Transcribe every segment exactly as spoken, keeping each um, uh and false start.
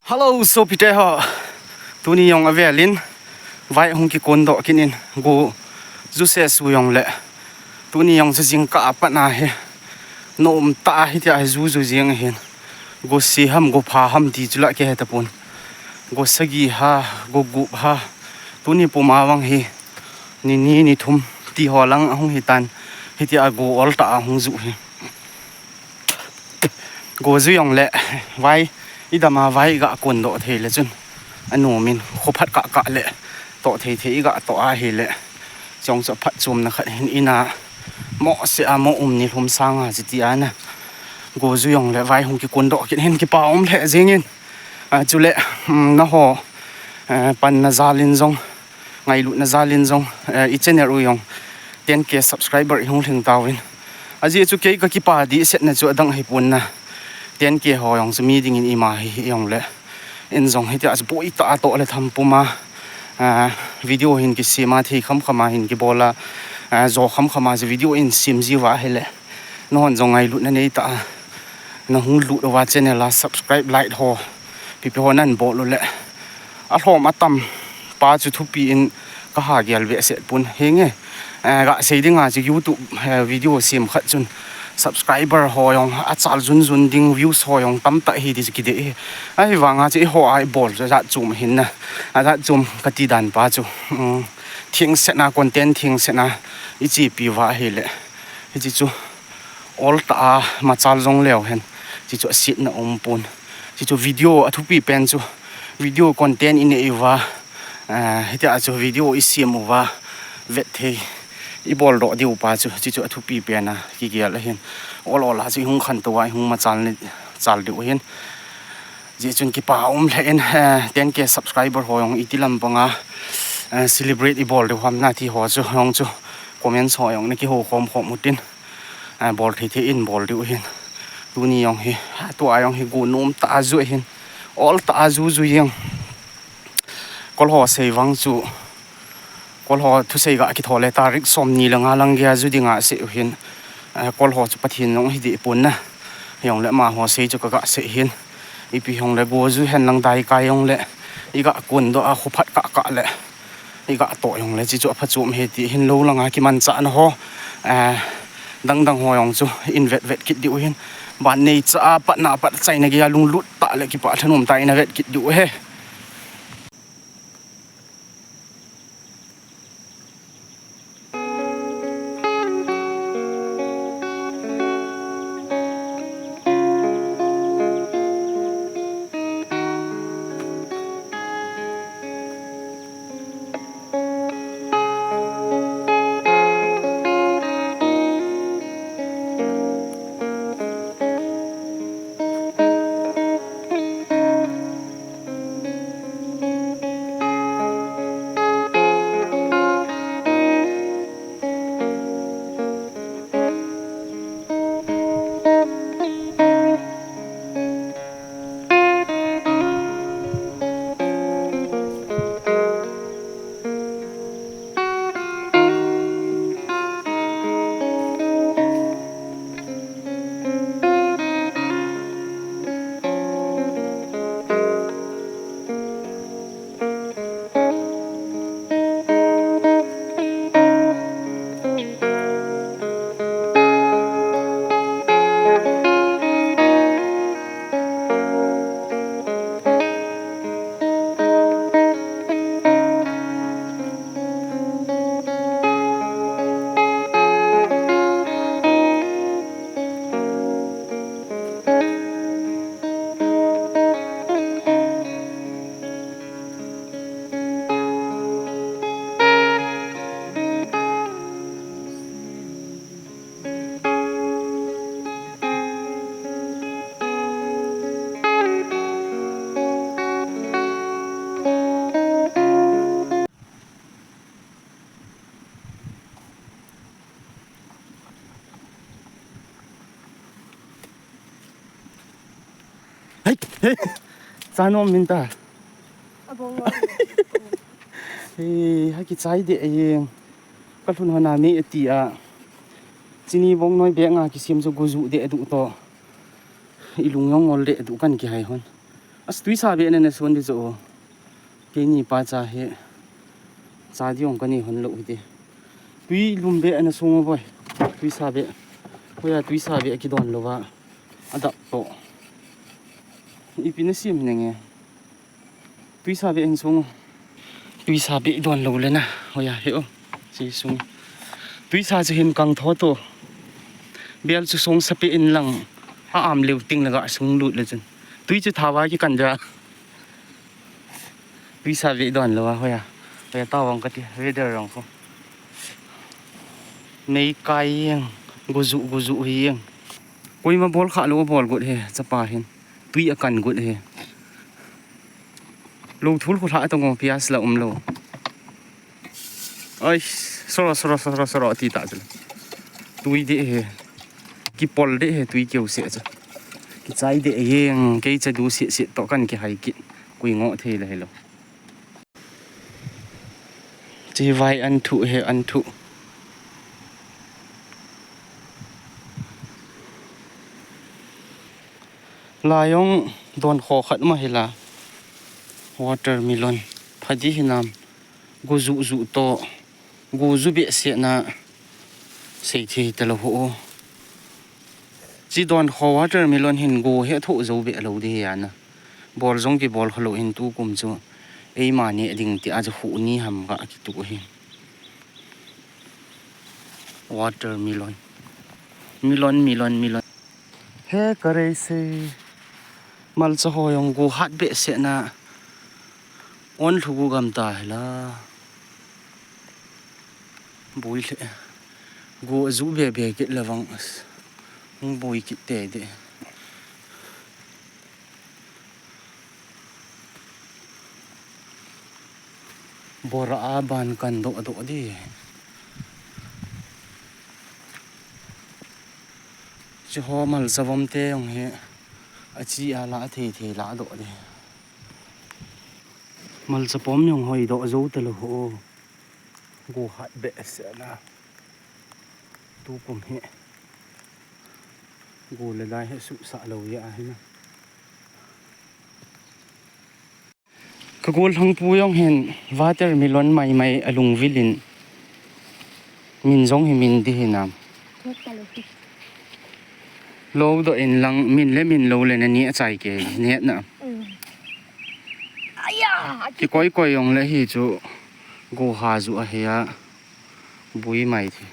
Hello, sopite ho. Tuni jong avelin vai hung kikondoh kit in, go ju sesu jongle. Tuni jong chu jingkah a pat na hi nom tah a hitia hi ju ju jing ahin. Go se ham, go pha ham ti chu la kihe tapon. Go sagi ha, go gup ha. Tuni puma vang hi ni ni, ni thum ti ho lang ahung hitan. Hitia go ol tah a hung ju hi. Go ju jongle vai, idam a vai iga kondoh thei le chun anom in, kho phat kah kah le toh thei thei iga toh ahile, chong chu aphatchomna khat hin, ina mo se a mo um ni lhum sanga chu ti ana. Go ju jongle vai hung kikondoh kit hin kipa um lheh jingin. A, chule, um, naho, eh, panna jalin jong, ngailutna jalin jong, eh, i channel u jong ten K subscriber ihung lhing tauvin. Ajeh chu kei kakipa dihsetna chu adang hipon na. Ten K ho jong chu mi dingin ima hi jongle. In jong hitia chu boi tah a toh le tham puma, ah, video hin kisem a, thei kham kham a hin kibol a, ah, jo kham kham a chu video in sem jiuva ahile. Nahon jong ngailutna neitah a nahung lut uva channel a subscribe, like ho, pipi ho nan bol u le. Alhom atam pa chu thupi in kaha gel behseh pon hinge. Eh, ga sei dinga chu YouTube, eh, video sem khat chun subscriber ho jong achal jun jun ding, views ho jong tamtah hi ti chu kidei hi. Ahivanga chu eiho a ibol chu ajat chom hin na. Ajat chom kati dan pa chu, um, thengsetna, content thengsetna ichepi uva ahile. Hiche chu ol tah a machal jong leu hen. Hiche chu asetna um pon. Hiche chu video athupi pen chu video content inei uva, eh, hitia chu video isem uva, vet thei ibol doh diu pa chu, hiche chu athupi pen a kigel ahin. Ol ol a chu ihung khantou a, ihung machal ni chal diu ahin. Hijeh chun kipa um lheh in, eh, ten K subscriber ho jong iti lam panga, eh, celebrate ibol diu ham nati ho chu jong chu comments ho jong na kihou khom khom utin. Eh, bol thei thei in bol diu ahin. Tuni jong hi, tua jong hi go nom tah a ju ahin. Ol tah a ju ju jeng. Kol ho sei vang chu, kol ho thusei ga kitho le tarik somni le nga lang geiya ju dinga sei u hin. Eh, kol ho chu Pathen jong hideh pon na. Jongle amaho sei chu kaga sei hin. Ipi jongle go ju hen lang daikai jongle iga kondoh a kho phat kah kah le iga toh jongle hiche chu aphachom hi ti hin, lou langa kimanchahna ho, eh, dang dang ho jong chu in vet vet kit diu hin. Ban neicha a patna pat achaina geiya lunglut tah le kipah thanom tah in avet kit diu ahi. Hei, hei. Cha nom min ta. Abong lo. Hei, ha kichai de ahi. Ka lhun hon a mi ati a. Chini bong noi bek nga kisem chu go ju de du to. I lung jong ngol de du kan kihai hon. As tuisa be nana son di jo. Keini pa cha hi. Cha di ong kani hon lo hiti. Tui lum be ana song boi. Tuisa be. Hoya tuisa be kidon lo va. Adap to. Ipi na sim nenge. Tuisa be in song. Tuisa be don lo le na. Hoya he o. Si sung. Tuisa chu hin kang tho to. Bel chu song sape in lang. A am leu ting laga sung lut le chun. Tui chu thawa ki kan ja. Tuisa ve don lo a hoya. Hoya ta vang kati weather rang ko. Mei kai yeng. Guzu guzu hi yeng. Koima bol kha lo bol got he chapa hin. Tui a kan got he. Lo thul khu hla tong pias la um lo. Ai, soro, soro, soro, soro, ti ta chu. Tui de he. Kipol de he, tui keu se chu. Kichai de he, kei cha du se se to kan kihai kit. Kui ngo thei le helo. Chi vai an thu he, an thu. Layong don kho khat ma hila. Watermelon. Phadi hinam. Gu zu zu to. Gu zu be se na. Sei thi ta lo ho. Chi don kho watermelon hin gu he tho zo be lo di hi ana. Bol jong kibol kha lo hin tu kum chu. Eima ne ding ti a chu khu ni ham ga kitu hi. Watermelon. Melon, melon, melon. He ka rei se. Malcha ho jong gu hat be se na. On lhu gu gam ta hela. Bui le. Gu zu be be kit le vang. Hung bui kit te de. Bora a ban kan doh doh di. Chi ho malcha vom te jong hi a chi a la thei thei la doh di. Malcha pom jong hoi doh zo ta lo ho. Gu hat be se la. Tu kum hi. Gu le lai hi su sa lo ya hi na. Ka gol hang pu jong hin watermelon mai mai a lung vilin min jong hi min di hinam. Lo do in lang min le min lo le na ni a chai ke ne na. Aya. Ki koi koi jong le hi chu go ha ju a he a. Bui mai thi.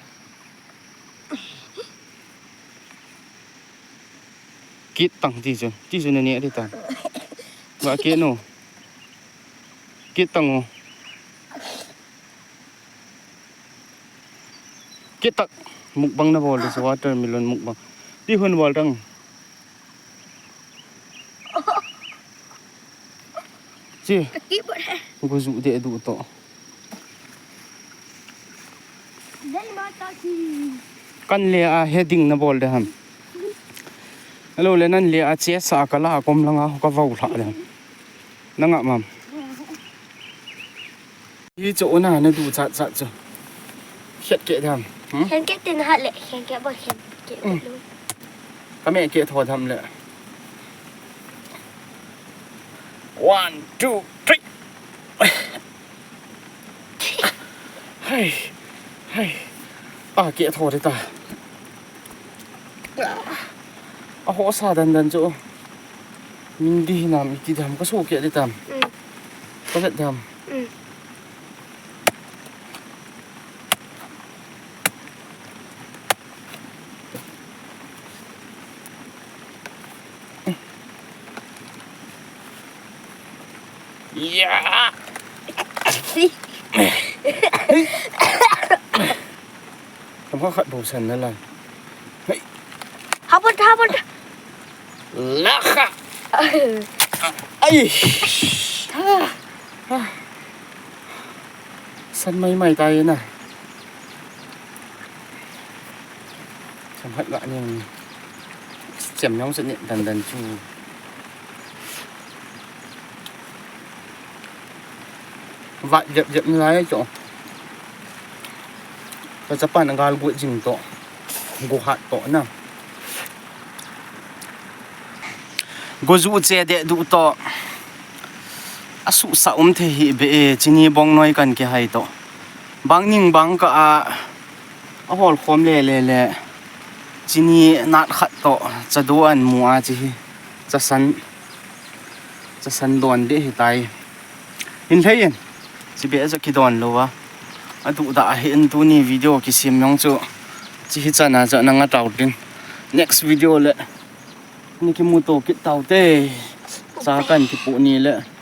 Kit tang ti chu. Ti chu na ne di ta. Ba ke no. Kit tang o. Kit tak. Mukbang na bol di chu watermelon mukbang. Ti hun bol tang. Chi. Ka ki bol he. Gu ju de du to. Kan le a heading na bol de ham. Hello le nan le a che sa ka la kom langa ka vau lha de. Na nga mam. Hi chu una na du chat chat chu. Khet ke de ham. Hmm? Khen ke tin ha le, khen ke ba khen ke. Hmm. Ka me ke tho tham le. One, two, three. Hai. Hai. A ke tho de ta. A ho sa dan dan chu. Min di hinam iti dam ka so ke de tam. Mm. Ka vet dam. Mm. Ya. Tama khat bou san na lang. Hei. Habon, habon. Lakha. Ai. San mai mai tai na. San hat ga ni. Chem nyong se ni dan dan chu. Vat jep jep ni lai cho. Ka chapa na gal gu jing to. Gu hat to na. Goju che deh duh toh. Asuhsah um thei hih beh e, chini bong noi kan kihai toh. Bang ning bang kah a, ahol khom le le le. Chini nat khat toh, chado an mu a chi hi. Chasan, chasan don deh hitai. Hin lhei in, chi beh a cha kidon lou a. Aduh dah a hin tuni video kisem jong chu. Chi hi chan a cha nang a tau tin. Next video le. Ni kimu to kit tau te. Cha kan kipu ni le.